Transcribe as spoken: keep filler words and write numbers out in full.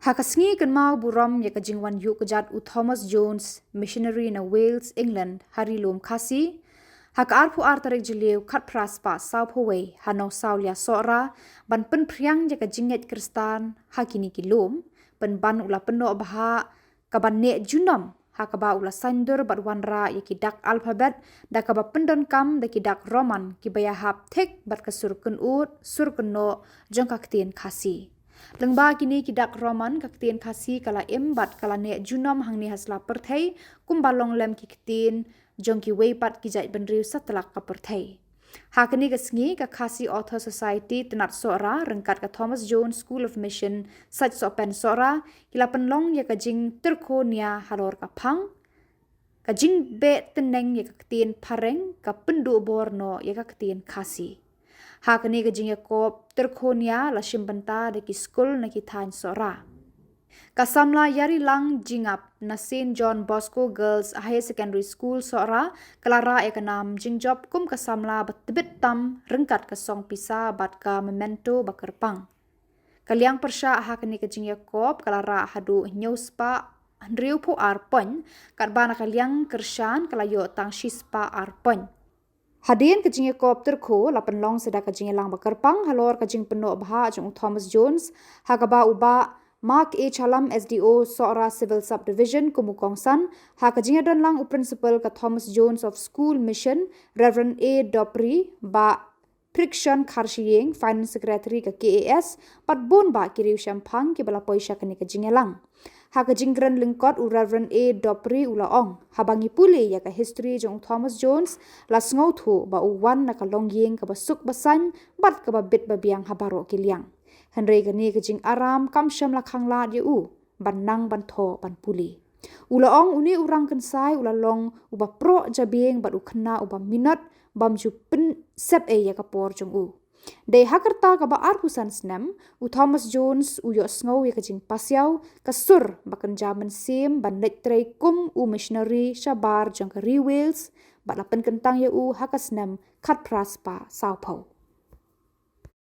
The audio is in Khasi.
Ha ka sngi kynmaw burom ïa ka jingwan ïuh kjat u Thomas Jones, missionary na Wales, England, ha Ri Lum Khasi, ha ka arphew ar tarik Jylliew khatphra spah sawphew wei, ha Nongsaw Lia Sohra, ban pynphriang ïa ka jingngeit Khristan ha kine ki lum, pynban u la pynnoh bha ka ban neh junom, ha kaba u la saindur bad wanrah ïa ki dak alphabet da kaba pyndonkam da ki dak Roman kiba ïahap thik bad ka sur kynud, sur kynnoh jong ka ktien Khasi. Lyngba kine ki dak Roman ka ktien Khasi ka la im bad ka la neh junom hangne ha sla pyrthei, kumba long lem ki ktien jong kiwei pat ki jaitbynriew satlak ka pyrthei. Ha kane ka sngi ka Khasi Author Society Tnad Sohra ryngkat ka Thomas Jones School of Mission Sait Sohpen Sohra ki la pynlong ïa ka jingtyrkhu nia halor ka phang, ka jingbeh tyneng ïa ka ktien phareng, ka pynduh bor noh ïa ka ktien Khasi. Ha kane ka jingïakop tyrkhu nia la shim bynta da ki skul na ki thaiñ Sohra. Ka samla Ïarilang Jingap na Saint John Bosco Girls Higher Secondary School Sohra ka la rah ïa ka nam jingjop kum ka samla ba tbit tam ryngkat ka song pisa bad ka memento ba kyrpang. Ka liang pyrshah ha kane ka jingïakop ka la rah haduh hynñiew spah hynriewphew ar point, katba na ka liang kyrshan ka la ïoh tang shi spah ar point. Hadien ka jingïakop tyrkhu la pynlong sa da ka jingïalang ba kyrpang halor ka jingpynnoh bha jong u Thomas Jones, ha kaba u Bah Mark A Chalam, S D O Sohra Civil Subdivision, kum u kongsan, ha ka jingïadonlang u Principal ka Thomas Jones of School Mission, Reverend A Dopri, Bah Prikshon Kharshiing, Finance Secretary ka K A S, bad bun bah ki riewshemphang kiba la poi sha kane ka jingïalang. Ha ka jingkren lyngkot u Reverend A Dopri u la ong, haba ngi pule ïa ka history jong u Thomas Jones, la sngewthuh ba u wan na ka longïing kaba suk ba saiñ bad kaba bit ba biang ha baroh ki liang. Hynrei kane ka jingaram kam shym la khanglad ïa u ban nang ban thoh ban pule. U la ong une u rangkynsai u la long uba proh jabieng bad u khynnah uba minot, bym ju pynsep ei ïa ka por jong u. Dei ha ka rta kaba arphew san snem, u Thomas Jones u ïohsngew ïa ka jingpasiaw, ka sur ba kynja mynsiem ban leit trei kum u missionary shabar jong ka Ri Wales, bad la pynkyntang ïa u ha ka snem khatphra spah sawphew.